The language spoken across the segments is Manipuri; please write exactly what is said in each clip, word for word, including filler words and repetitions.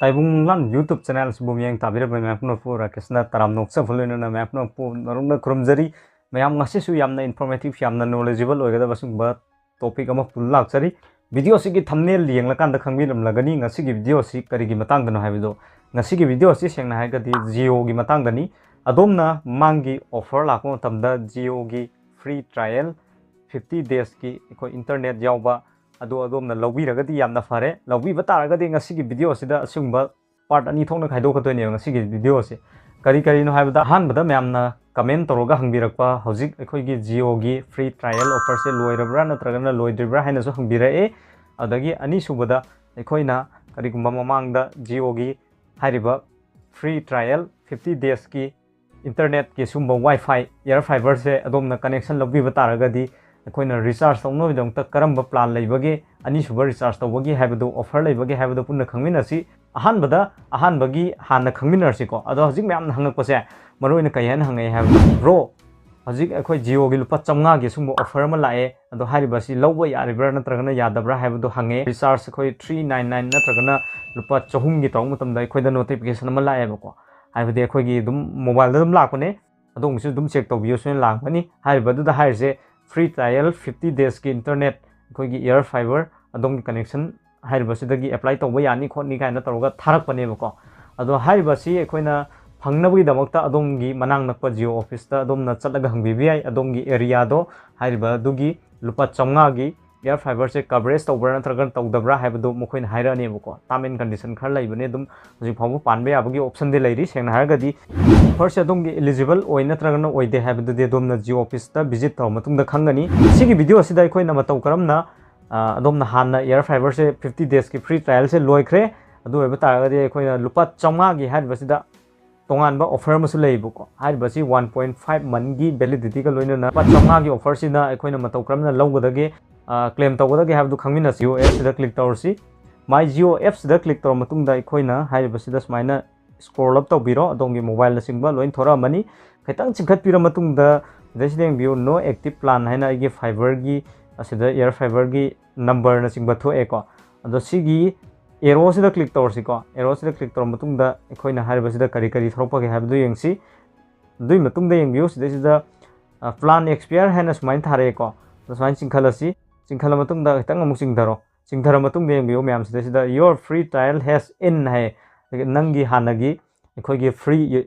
ꯇꯥꯏꯕꯪ ꯂꯥꯟ YouTube ꯆꯦꯅꯦꯜꯁꯤꯕꯨ ꯃꯤꯠꯌꯦꯡ ꯇꯥꯕꯤꯔꯕ ꯃꯌꯥꯝ ꯄꯨꯝꯅꯃꯛꯄꯨ ꯔꯥꯀꯦꯁꯅ ꯇꯔꯥꯝꯅ ꯑꯣꯛꯆꯕ ꯂꯣꯏꯅꯅ ꯃꯌꯥꯝ ꯄꯨꯝꯅꯃꯛꯄꯨ ꯅꯧꯅ ꯈꯨꯔꯨꯝꯖꯔꯤ꯫ ꯃꯌꯥꯝ, ꯉꯁꯤꯁꯨ ꯌꯥꯝꯅ informative, ꯌꯥꯝꯅ knowledgeable ꯑꯣꯏꯒꯗꯕ ꯑꯁꯤꯒꯨꯝꯕ topic ꯑꯃ ꯄꯨꯗꯨꯅ ꯂꯥꯛꯆꯔꯤ꯫ Video ꯑꯁꯤꯒꯤ thumbnail ꯌꯦꯡꯂꯀꯥꯟꯗ ꯈꯪꯕꯤꯔꯝꯂꯒꯅꯤ ꯉꯁꯤꯒꯤ video ꯑꯁꯤ ꯀꯔꯤꯒꯤ ꯃꯇꯥꯡꯗꯅꯣ ꯍꯥꯏꯕꯗꯣ꯫ ꯉꯁꯤꯒꯤ video ꯑꯁꯤ ꯁꯦꯡꯅ ꯍꯥꯏꯔꯒꯗꯤ Jioꯒꯤ ꯃꯇꯥꯡꯗꯅꯤ꯫ ꯑꯗꯣꯝꯅ ꯃꯃꯥꯡꯒꯤ offer ꯂꯥꯛꯄ ꯃꯇꯝꯗ Jioꯒꯤ free trial fifty daysꯀꯤ ꯑꯩꯈꯣꯏ internet ꯌꯥꯎꯕ ꯑꯗꯨ ꯑꯗꯣꯝꯅ ꯂꯧꯕꯤꯔꯒꯗꯤ ꯌꯥꯝꯅ ꯐꯔꯦ꯫ ꯂꯧꯕꯤꯕ ꯇꯥꯔꯒꯗꯤ ꯉꯁꯤꯒꯤ video ꯑꯁꯤꯗ ꯑꯁꯤꯒꯨꯝꯕ part ꯑꯅꯤ ꯊꯣꯛꯅ ꯈꯥꯏꯗꯣꯛꯀꯗꯣꯏꯅꯦꯕ ꯉꯁꯤꯒꯤ video ꯑꯁꯤ꯫ ꯀꯔꯤ ꯀꯔꯤꯅꯣ ꯍꯥꯏꯕꯗ, ꯑꯍꯥꯟꯕꯗ ꯃꯌꯥꯝꯅ comment ꯇꯧꯔꯒ ꯍꯪꯕꯤꯔꯛꯄ, ꯍꯧꯖꯤꯛ ꯑꯩꯈꯣꯏꯒꯤ Jioꯒꯤ free trial offerꯁꯦ ꯂꯣꯏꯔꯕ꯭ꯔꯥ ꯅꯠꯇ꯭ꯔꯒꯅ ꯂꯣꯏꯗ꯭ꯔꯤꯕ꯭ꯔꯥ ꯍꯥꯏꯅꯁꯨ ꯍꯪꯕꯤꯔꯛꯑꯦ꯫ ꯑꯗꯒꯤ ꯑꯅꯤꯁꯨꯕꯗ, ꯑꯩꯈꯣꯏꯅ ꯀꯔꯤꯒꯨꯝꯕ ꯃꯃꯥꯡꯗ Jioꯒꯤ ꯍꯥꯏꯔꯤꯕ free trial fifty daysꯀꯤ internetꯀꯤ ꯁꯨꯝꯕ WiFi, air fiberꯁꯦ ꯑꯗꯣꯝꯅ connection ꯂꯧꯕꯤꯕ ꯇꯥꯔꯒꯗꯤ ꯑꯩꯈꯣꯏꯅ recharge ꯇꯧꯅꯕꯒꯤꯗꯃꯛꯇ ꯀꯔꯝꯕ plan ꯂꯩꯕꯒꯦ, ꯑꯅꯤꯁꯨꯕ recharge ꯇꯧꯕꯒꯤ ꯍꯥꯏꯕꯗꯨ, offer ꯂꯩꯕꯒꯦ ꯍꯥꯏꯕꯗꯨ ꯄꯨꯟꯅ ꯈꯪꯃꯤꯟꯅꯁꯤ꯫ ꯑꯍꯥꯟꯕꯗ, ꯑꯍꯥꯟꯕꯒꯤ ꯍꯥꯟꯅ ꯈꯪꯃꯤꯟꯅꯔꯁꯤꯀꯣ꯫ ꯑꯗꯣ ꯍꯧꯖꯤꯛ ꯃꯌꯥꯝꯅ ꯍꯪꯉꯛꯄꯁꯦ, ꯃꯔꯨ ꯑꯣꯏꯅ ꯀꯩ ꯍꯥꯏꯅ ꯍꯪꯉꯛꯑꯦ ꯍꯥꯏꯕꯗ, "Bro, ꯍꯧꯖꯤꯛ ꯑꯩꯈꯣꯏ Jioꯒꯤ ꯂꯨꯄꯥ ꯆꯥꯝꯃꯉꯥꯒꯤ ꯁꯨꯝꯕ offer ꯑꯃ ꯂꯥꯛꯑꯦ, ꯑꯗꯣ ꯍꯥꯏꯔꯤꯕ ꯑꯁꯤ ꯂꯧꯕ ꯌꯥꯔꯤꯕ꯭ꯔꯥ ꯅꯠꯇ꯭ꯔꯒꯅ ꯌꯥꯗꯕ꯭ꯔꯥ?" ꯍꯥꯏꯕꯗꯣ ꯍꯪꯉꯦ꯫ Recharge ꯑꯩꯈꯣꯏ three nine nine ꯅꯠꯇ꯭ꯔꯒꯅ ꯂꯨꯄꯥ ꯆꯍꯨꯝꯒꯤ ꯇꯧꯕ ꯃꯇꯝꯗ ꯑꯩꯈꯣꯏꯗ notification ꯑꯃ ꯂꯥꯛꯑꯦꯕꯀꯣ꯫ ꯍꯥꯏꯕꯗꯤ ꯑꯩꯈꯣꯏꯒꯤ ꯑꯗꯨꯝ mobileꯗ ꯑꯗꯨꯝ ꯂꯥꯛꯄꯅꯦ꯫ ꯑꯗꯣꯝꯒꯤꯁꯨ ꯑꯗꯨꯝ check ꯇꯧꯕꯤꯌꯨ, ꯁꯣꯏꯗꯅ ꯂꯥꯛꯀꯅꯤ꯫ ꯍꯥꯏꯔꯤꯕ ꯑꯗꯨꯗ ꯍꯥꯏꯔꯤꯁꯦ free trial fifty daysꯀꯤ internet, ꯑꯩꯈꯣꯏꯒꯤ air fiber, ꯑꯗꯣꯝꯒꯤ connection ꯍꯥꯏꯔꯤꯕꯁꯤꯗꯒꯤ apply ꯇꯧꯕ ꯌꯥꯅꯤ ꯈꯣꯠꯅꯤ ꯀꯥꯏꯅ ꯇꯧꯔꯒ ꯊꯥꯔꯛꯄꯅꯦꯕꯀꯣ꯫ ꯑꯗꯣ ꯍꯥꯏꯔꯤꯕꯁꯤ ꯑꯩꯈꯣꯏꯅ ꯐꯪꯅꯕꯒꯤꯗꯃꯛꯇ ꯑꯗꯣꯝꯒꯤ ꯃꯅꯥꯛ ꯅꯛꯄ Jio officeꯇ ꯑꯗꯣꯝꯅ ꯆꯠꯂꯒ ꯍꯪꯕꯤꯕ ꯌꯥꯏ꯫ ꯑꯗꯣꯝꯒꯤ areaꯗꯣ ꯍꯥꯏꯔꯤꯕ ꯑꯗꯨꯒꯤ ꯂꯨꯄꯥ ꯆꯥꯝꯃꯉꯥꯒꯤ air fiberꯁꯦ coverage ꯇꯧꯕ꯭ꯔꯥ ꯅꯠꯇ꯭ꯔꯒ ꯇꯧꯗꯕ꯭ꯔꯥ ꯍꯥꯏꯕꯗꯨ ꯃꯈꯣꯏꯅ ꯍꯥꯏꯔꯛꯑꯅꯦꯕꯀꯣ꯫ Term and condition ꯈꯔ ꯂꯩꯕꯅꯦ, ꯑꯗꯨꯝ ꯍꯧꯖꯤꯛ ꯐꯥꯎꯕ ꯄꯥꯟꯕ ꯌꯥꯕꯒꯤ optionꯗꯤ ꯂꯩꯔꯤ꯫ ꯁꯦꯡꯅ ꯍꯥꯏꯔꯒꯗꯤ offerꯁꯦ ꯑꯗꯣꯝꯒꯤ eligible ꯑꯣꯏ ꯅꯠꯇ꯭ꯔꯒꯅ ꯑꯣꯏꯗꯦ ꯍꯥꯏꯕꯗꯨꯗꯤ ꯑꯗꯣꯝꯅ Jio officeꯇ visit ꯇꯧꯔ ꯃꯇꯨꯡꯗ ꯈꯪꯒꯅꯤ꯫ ꯁꯤꯒꯤ video ꯑꯁꯤꯗ ꯑꯩꯈꯣꯏꯅ ꯃꯇꯧ ꯀꯔꯝꯅ, ꯑ, ꯑꯗꯣꯝꯅ ꯍꯥꯟꯅ air fiberꯁꯦ fifty daysꯀꯤ free trialꯁꯦ ꯂꯣꯏꯈ꯭ꯔꯦ, ꯑꯗꯨ ꯑꯣꯏꯕ ꯇꯥꯔꯒꯗꯤ ꯑꯩꯈꯣꯏꯅ ꯂꯨꯄꯥ ꯆꯥꯝꯃꯉꯥꯒꯤ ꯍꯥꯏꯔꯤꯕꯁꯤꯗ ꯇꯣꯉꯥꯟꯕ offer ꯑꯃꯁꯨ ꯂꯩꯌꯦꯕꯀꯣ꯫ ꯍꯥꯏꯔꯤꯕꯁꯤ one point five monthꯒꯤ validityꯒ ꯂꯣꯏꯅꯅ ꯂꯨꯄꯥ ꯆꯥꯝꯃꯉꯥꯒꯤ offerꯁꯤꯅ ꯑꯩꯈꯣꯏꯅ ꯃꯇꯧ ꯀꯔꯝꯅ ꯂꯧꯒꯗꯒꯦ, ꯑ, claim ꯇꯧꯒꯗꯒꯦ ꯍꯥꯏꯕꯗꯨ ꯈꯪꯃꯤꯟꯅꯁꯤ꯫ Jio appꯁꯤꯗ click ꯇꯧꯔꯁꯤ꯫ My Jio appꯁꯤꯗ click ꯇꯧꯔ ꯃꯇꯨꯡꯗ ꯑꯩꯈꯣꯏꯅ ꯍꯥꯏꯔꯤꯕꯁꯤꯗ ꯁꯨꯃꯥꯏꯅ scroll up ꯇꯧꯕꯤꯔꯣ, ꯑꯗꯣꯝꯒꯤ mobileꯅꯆꯤꯡꯕ ꯂꯣꯏ ꯊꯣꯔꯛꯑꯝꯃꯅꯤ꯫ ꯈꯤꯇꯪ ꯆꯤꯡꯈꯠꯄꯤꯔ ꯃꯇꯨꯡꯗ ꯁꯤꯗꯩꯁꯤꯗ ꯌꯦꯡꯕꯤꯌꯨ, "No active plan" ꯍꯥꯏꯅ ꯑꯩꯒꯤ fiberꯒꯤ, ꯑꯁꯤꯗ air fiberꯒꯤ numberꯅꯆꯤꯡꯕ ꯊꯣꯛꯑꯦꯀꯣ꯫ ꯑꯗꯣ ꯁꯤꯒꯤ ꯑꯦꯔꯣꯁꯤꯗ ꯀ꯭ꯂꯤꯛ ꯇꯧꯔꯁꯤꯀꯣ꯫ ꯑꯦꯔꯣꯁꯤꯗ ꯀ꯭ꯂꯤꯛ ꯇꯧꯔ ꯃꯇꯨꯡꯗ ꯑꯩꯈꯣꯏꯅ ꯍꯥꯏꯔꯤꯕꯁꯤꯗ ꯀꯔꯤ ꯀꯔꯤ ꯊꯣꯛꯂꯛꯄꯒꯦ ꯍꯥꯏꯕꯗꯨ ꯌꯦꯡꯁꯤ꯫ ꯑꯗꯨꯒꯤ ꯃꯇꯨꯡꯗ ꯌꯦꯡꯕꯤꯌꯨ, ꯁꯤꯗꯩꯁꯤꯗ ꯄ꯭ꯂꯥꯟ ꯑꯦꯛꯁꯄꯤꯌꯔ ꯍꯥꯏꯅ ꯁꯨꯃꯥꯏꯅ ꯊꯥꯔꯛꯑꯦꯀꯣ꯫ ꯑꯗꯣ ꯁꯨꯃꯥꯏꯅ ꯆꯤꯡꯈꯠꯂꯁꯤ꯫ ꯆꯤꯡꯈꯠꯂ ꯃꯇꯨꯡꯗ ꯈꯤꯇꯪ ꯑꯃꯨꯛ ꯆꯤꯡꯊꯔꯣ꯫ ꯆꯤꯡꯊꯔ ꯃꯇꯨꯡꯗ ꯌꯦꯡꯕꯤꯌꯨ ꯃꯌꯥꯝ, ꯁꯤꯗꯩꯁꯤꯗ "Your free trial has end" ꯍꯥꯏ꯫ ꯅꯪꯒꯤ ꯍꯥꯟꯅꯒꯤ ꯑꯩꯈꯣꯏꯒꯤ ꯐ꯭ꯔꯤ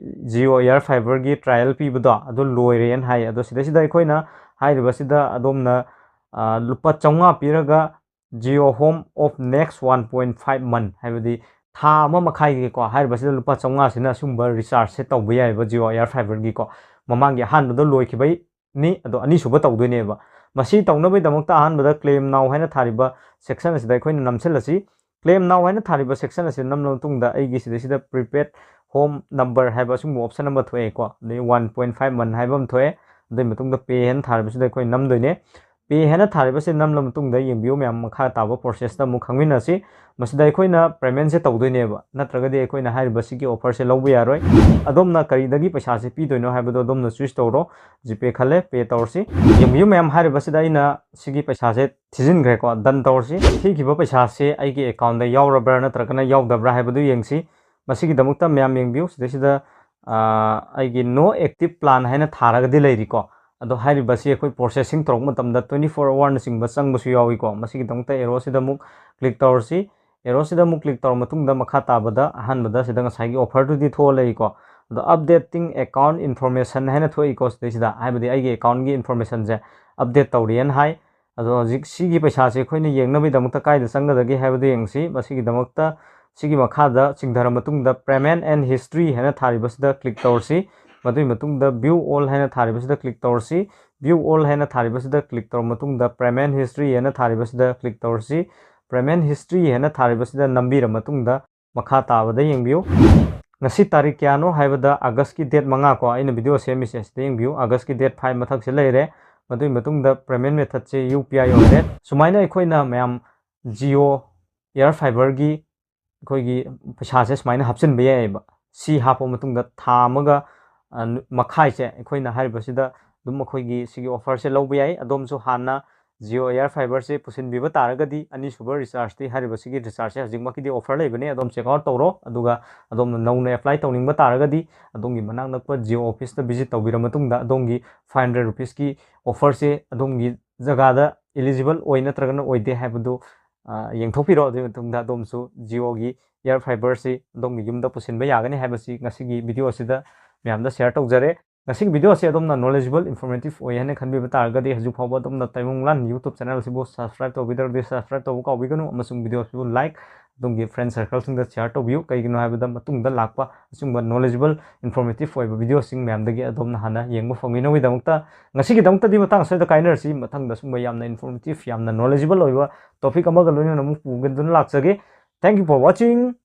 ꯖꯤꯑꯣ ꯑꯦꯌꯥꯔ ꯐꯥꯏꯕꯔꯒꯤ ꯇ꯭ꯔꯥꯏꯌꯦꯜ ꯄꯤꯕꯗꯣ ꯑꯗꯨ ꯂꯣꯏꯔꯦꯅ ꯍꯥꯏ꯫ ꯑꯗꯣ ꯁꯤꯗꯩꯁꯤꯗ ꯑꯩꯈꯣꯏꯅ ꯍꯥꯏꯔꯤꯕꯁꯤꯗ ꯑꯗꯣꯝꯅ, ꯑ, ꯂꯨꯄꯥ ꯆꯥꯝꯃꯉꯥ ꯄꯤꯔꯒ "Jio Home of Next one point five month", ꯍꯥꯏꯕꯗꯤ ꯊꯥ ꯑꯃ ꯃꯈꯥꯏꯒꯤꯀꯣ, ꯍꯥꯏꯔꯤꯕꯁꯤꯗ ꯂꯨꯄꯥ ꯆꯥꯝꯃꯉꯥꯁꯤꯅ ꯑꯁꯤꯒꯨꯝꯕ ꯔꯤꯆꯥꯔꯖꯁꯦ ꯇꯧꯕ ꯌꯥꯏꯑꯕ ꯖꯤꯑꯣ ꯑꯦꯌꯥꯔ ꯐꯥꯏꯕꯔꯒꯤꯀꯣ꯫ ꯃꯃꯥꯡꯒꯤ ꯑꯍꯥꯟꯕꯗꯣ ꯂꯣꯏꯈꯤꯕꯩꯅꯤ, ꯑꯗꯣ ꯑꯅꯤꯁꯨꯕ ꯇꯧꯗꯣꯏꯅꯦꯕ꯫ ꯃꯁꯤ ꯇꯧꯅꯕꯒꯤꯗꯃꯛꯇ ꯑꯍꯥꯟꯕꯗ "Claim Now" ꯍꯥꯏꯅ ꯊꯥꯔꯤꯕ ꯁꯦꯛꯁꯟ ꯑꯁꯤꯗ ꯑꯩꯈꯣꯏꯅ ꯅꯝꯁꯤꯜꯂꯁꯤ꯫ "Claim Now" ꯍꯥꯏꯅ ꯊꯥꯔꯤꯕ ꯁꯦꯛꯁꯟ ꯑꯁꯤꯗ ꯅꯝꯂꯕ ꯃꯇꯨꯡꯗ ꯑꯩꯒꯤ ꯁꯤꯗꯩꯁꯤꯗ "Prepaid Home Number" ꯍꯥꯏꯕ ꯑꯁꯤꯒꯨꯝꯕ ꯑꯣꯞꯁꯟ ꯑꯃ ꯊꯣꯛꯑꯦꯀꯣ꯫ ꯑꯗꯩ "One point five month" ꯍꯥꯏꯕ ꯑꯃ ꯊꯣꯛꯑꯦ꯫ ꯑꯗꯨꯒꯤ ꯃꯇꯨꯡꯗ "Pay" ꯍꯥꯏꯅ ꯊꯥꯔꯤꯕꯁꯤꯗ ꯑꯩꯈꯣꯏ ꯅꯝꯗꯣꯏꯅꯦ꯫ "Pay" ꯍꯥꯏꯅ ꯊꯥꯔꯤꯕꯁꯤ ꯅꯝꯂꯕ ꯃꯇꯨꯡꯗ ꯌꯦꯡꯕꯤꯌꯨ ꯃꯌꯥꯝ, ꯃꯈꯥ ꯇꯥꯕ ꯄ꯭ꯔꯣꯁꯦꯁꯇ ꯑꯃꯨꯛ ꯈꯪꯃꯤꯟꯅꯁꯤ꯫ ꯃꯁꯤꯗ ꯑꯩꯈꯣꯏꯅ ꯄꯦꯃꯦꯟꯁꯦ ꯇꯧꯗꯣꯏꯅꯦꯕ, ꯅꯠꯇ꯭ꯔꯒꯗꯤ ꯑꯩꯈꯣꯏꯅ ꯍꯥꯏꯔꯤꯕꯁꯤꯒꯤ ꯑꯣꯐꯔꯁꯦ ꯂꯧꯕ ꯌꯥꯔꯣꯏ꯫ ꯑꯗꯣꯝꯅ ꯀꯔꯤꯗꯒꯤ ꯄꯩꯁꯥꯁꯦ ꯄꯤꯗꯣꯏꯅꯣ ꯍꯥꯏꯕꯗꯣ ꯑꯗꯣꯝꯅ ꯆꯨꯁ ꯇꯧꯔꯣ꯫ ꯖꯤꯄꯦ ꯈꯜꯂꯦ, ꯄꯦ ꯇꯧꯔꯁꯤ꯫ ꯌꯦꯡꯕꯤꯌꯨ ꯃꯌꯥꯝ, ꯍꯥꯏꯔꯤꯕꯁꯤꯗ ꯑꯩꯅ ꯁꯤꯒꯤ ꯄꯩꯁꯥꯁꯦ ꯊꯤꯖꯤꯟꯈ꯭ꯔꯦꯀꯣ, ꯗꯟ ꯇꯧꯔꯁꯤ꯫ ꯊꯤꯈꯤꯕ ꯄꯩꯁꯥꯁꯦ ꯑꯩꯒꯤ ꯑꯦꯀꯥꯎꯟꯗ ꯌꯥꯎꯔꯕ꯭ꯔꯥ ꯅꯠꯇ꯭ꯔꯒꯅ ꯌꯥꯎꯗꯕ꯭ꯔꯥ ꯍꯥꯏꯕꯗꯨ ꯌꯦꯡꯁꯤ꯫ ꯃꯁꯤꯒꯤꯗꯃꯛꯇ ꯃꯌꯥꯝ ꯌꯦꯡꯕꯤꯌꯨ, ꯁꯤꯗꯩꯁꯤꯗ, ꯑ, ꯑꯩꯒꯤ "No active plan" ꯍꯥꯏꯅ ꯊꯥꯔꯒꯗꯤ ꯂꯩꯔꯤꯀꯣ꯫ ꯑꯗꯣ ꯍꯥꯏꯔꯤꯕꯁꯤ ꯑꯩꯈꯣꯏ ꯄ꯭ꯔꯣꯁꯦꯁꯤꯡ ꯇꯧꯔꯛꯄ ꯃꯇꯝꯗ twenty four hourꯅꯆꯤꯡꯕ ꯆꯪꯕꯁꯨ ꯌꯥꯎꯏꯀꯣ꯫ ꯃꯁꯤꯒꯤꯗꯃꯛꯇ ꯑꯦꯔꯣꯁꯤꯗ ꯑꯃꯨꯛ ꯀ꯭ꯂꯤꯛ ꯇꯧꯔꯁꯤ꯫ ꯑꯦꯔꯣꯁꯤꯗ ꯑꯃꯨꯛ ꯀ꯭ꯂꯤꯛ ꯇꯧꯔ ꯃꯇꯨꯡꯗ ꯃꯈꯥ ꯇꯥꯕꯗ ꯑꯍꯥꯟꯕꯗ ꯁꯤꯗ ꯉꯁꯥꯏꯒꯤ ꯑꯣꯐꯔꯗꯨꯗꯤ ꯊꯣꯛꯑ ꯂꯩꯀꯣ꯫ ꯑꯗꯣ "Updating account information" ꯍꯥꯏꯅ ꯊꯣꯛꯏꯀꯣ ꯁꯤꯗꯩꯁꯤꯗ, ꯍꯥꯏꯕꯗꯤ ꯑꯩꯒꯤ ꯑꯦꯀꯥꯎꯟꯒꯤ ꯏꯟꯐꯣꯔꯃꯦꯁꯟꯁꯦ ꯑꯞꯗꯦꯠ ꯇꯧꯔꯤꯑꯅ ꯍꯥꯏ꯫ ꯑꯗꯣ ꯍꯧꯖꯤꯛ ꯁꯤꯒꯤ ꯄꯩꯁꯥꯁꯦ ꯑꯩꯈꯣꯏꯅ ꯌꯦꯡꯅꯕꯒꯤꯗꯃꯛꯇ ꯀꯥꯏꯗ ꯆꯪꯒꯗꯒꯦ ꯍꯥꯏꯕꯗꯨ ꯌꯦꯡꯁꯤ꯫ ꯃꯁꯤꯒꯤꯗꯃꯛꯇ ꯁꯤꯒꯤ ꯃꯈꯥꯗ ꯆꯤꯡꯊꯔ ꯃꯇꯨꯡꯗ "Payment and History" ꯍꯥꯏꯅ ꯊꯥꯔꯤꯕꯁꯤꯗ ꯀ꯭ꯂꯤꯛ ꯇꯧꯔꯁꯤ꯫ ꯃꯗꯨꯒꯤ ꯃꯇꯨꯡꯗ "View All" ꯍꯥꯏꯅ ꯊꯥꯔꯤꯕꯁꯤꯗ ꯀ꯭ꯂꯤꯛ ꯇꯧꯔꯁꯤ꯫ "View All" ꯍꯥꯏꯅ ꯊꯥꯔꯤꯕꯁꯤꯗ ꯀ꯭ꯂꯤꯛ ꯇꯧꯔ ꯃꯇꯨꯡꯗ "Payment History" ꯍꯥꯏꯅ ꯊꯥꯔꯤꯕꯁꯤꯗ ꯀ꯭ꯂꯤꯛ ꯇꯧꯔꯁꯤ꯫ "Payment History" ꯍꯥꯏꯅ ꯊꯥꯔꯤꯕꯁꯤꯗ ꯅꯝꯕꯤꯔ ꯃꯇꯨꯡꯗ ꯃꯈꯥ ꯇꯥꯕꯗ ꯌꯦꯡꯕꯤꯌꯨ꯫ ꯉꯁꯤ ꯇꯥꯔꯤꯛ ꯀꯌꯥꯅꯣ ꯍꯥꯏꯕꯗ ꯑꯥꯒꯁꯀꯤ ꯗꯦꯠ ꯃꯉꯥ ꯀꯣ, ꯑꯩꯅ ꯚꯤꯗꯤꯑꯣ ꯁꯦꯝꯃꯤꯁꯦ ꯁꯤꯗ ꯌꯦꯡꯕꯤꯌꯨ꯫ ꯑꯥꯒꯁꯀꯤ ꯗꯦꯠ ꯐꯥꯏꯚ ꯃꯊꯛꯁꯤꯗ ꯂꯩꯔꯦ꯫ ꯃꯗꯨꯒꯤ ꯃꯇꯨꯡꯗ ꯄꯦꯃꯦꯟ ꯃꯦꯊꯠꯁꯦ ꯌꯨ ꯄꯤ ꯑꯥꯏ ꯑꯣꯏꯔꯦ꯫ ꯁꯨꯃꯥꯏꯅ ꯑꯩꯈꯣꯏꯅ ꯃꯌꯥꯝ ꯖꯤꯑꯣ ꯑꯦꯌꯥꯔ ꯐꯥꯏꯕꯔꯒꯤ ꯑꯩꯈꯣꯏꯒꯤ ꯄꯩꯁꯥꯁꯦ ꯁꯨꯃꯥꯏꯅ ꯍꯥꯞꯆꯤꯟꯕ ꯌꯥꯏꯑꯕ꯫ ꯁꯤ ꯍꯥꯞꯄ ꯃꯇꯨꯡꯗ ꯊꯥ ꯑꯃꯒ, ꯑ, ꯃꯈꯥꯏꯁꯦ ꯑꯩꯈꯣꯏꯅ ꯍꯥꯏꯔꯤꯕꯁꯤꯗ ꯑꯗꯨꯝ ꯑꯩꯈꯣꯏꯒꯤ ꯁꯤꯒꯤ ꯑꯣꯐꯔꯁꯦ ꯂꯧꯕ ꯌꯥꯏ꯫ ꯑꯗꯣꯝꯁꯨ ꯍꯥꯟꯅ Jio Air Fiberꯁꯦ ꯄꯨꯁꯤꯟꯕꯤꯕ ꯇꯥꯔꯒꯗꯤ ꯑꯅꯤꯁꯨꯕ rechargeꯇꯤ, ꯍꯥꯏꯔꯤꯕꯁꯤꯒꯤ rechargeꯁꯦ ꯍꯧꯖꯤꯛꯃꯛꯀꯤꯗꯤ offer ꯂꯩꯕꯅꯦ, ꯑꯗꯣꯝ check out ꯇꯧꯔꯣ꯫ ꯑꯗꯨꯒ ꯑꯗꯣꯝꯅ ꯅꯧꯅ apply ꯇꯧꯅꯤꯡꯕ ꯇꯥꯔꯒꯗꯤ ꯑꯗꯣꯝꯒꯤ ꯃꯅꯥꯛ ꯅꯛꯄ Jio officeꯇ visit ꯇꯧꯕꯤꯔ ꯃꯇꯨꯡꯗ ꯑꯗꯣꯝꯒꯤ five hundred rupeesꯀꯤ offerꯁꯦ ꯑꯗꯣꯝꯒꯤ ꯖꯒꯥꯗ eligible ꯑꯣꯏ ꯅꯠꯇ꯭ꯔꯒꯅ ꯑꯣꯏꯗꯦ ꯍꯥꯏꯕꯗꯨ, ꯑ, ꯌꯦꯡꯊꯣꯛꯄꯤꯔꯣ꯫ ꯑꯗꯨꯒꯤ ꯃꯇꯨꯡꯗ ꯑꯗꯣꯝꯁꯨ Jioꯒꯤ Air Fiberꯁꯤ ꯑꯗꯣꯝꯒꯤ ꯌꯨꯝꯗ ꯄꯨꯁꯤꯟꯕ ꯌꯥꯒꯅꯤ ꯍꯥꯏꯕꯁꯤ ꯉꯁꯤꯒꯤ video ꯑꯁꯤꯗ ꯃꯌꯥꯝꯗ share ꯇꯧꯖꯔꯦ꯫ ꯉꯁꯤꯒꯤ video ꯑꯁꯤ ꯑꯗꯣꯝꯅ knowledgeable, informative ꯑꯣꯏ ꯍꯥꯏꯅ ꯈꯟꯕꯤꯕ ꯇꯥꯔꯒꯗꯤ ꯍꯧꯖꯤꯛ ꯐꯥꯎꯕ ꯑꯗꯣꯝꯅ ꯇꯥꯏꯕꯪ ꯂꯥꯟ YouTube channel ꯑꯁꯤꯕꯨ subscribe ꯇꯧꯕꯤꯗ꯭ꯔꯕꯗꯤ subscribe ꯇꯧꯕ ꯀꯥꯎꯕꯤꯒꯅꯨ, ꯑꯃꯁꯨꯡ video ꯑꯁꯤꯕꯨ like, ꯑꯗꯣꯝꯒꯤ friend circleꯁꯤꯡꯗ share ꯇꯧꯕꯤꯌꯨ꯫ ꯀꯩꯒꯤꯅꯣ ꯍꯥꯏꯕꯗ ꯃꯇꯨꯡꯗ ꯂꯥꯛꯄ ꯑꯁꯤꯒꯨꯝꯕ knowledgeable, informative ꯑꯣꯏꯕ videoꯁꯤꯡ ꯃꯌꯥꯝꯗꯒꯤ ꯑꯗꯣꯝꯅ ꯍꯥꯟꯅ ꯌꯦꯡꯕ ꯐꯪꯕꯤꯅꯕꯒꯤꯗꯃꯛꯇ ꯉꯁꯤꯒꯤꯗꯃꯛꯇꯗꯤ ꯃꯇꯥꯡ ꯑꯁꯤꯗ ꯀꯥꯏꯅꯔꯁꯤ꯫ ꯃꯊꯪꯗ ꯁꯨꯝꯕ ꯌꯥꯝꯅ informative, ꯌꯥꯝꯅ knowledgeable ꯑꯣꯏꯕ topic ꯑꯃꯒ ꯂꯣꯏꯅꯅ ꯑꯃꯨꯛ ꯄꯨꯒꯗꯨꯅ ꯂꯥꯛꯆꯒꯦ꯫ Thank you for watching.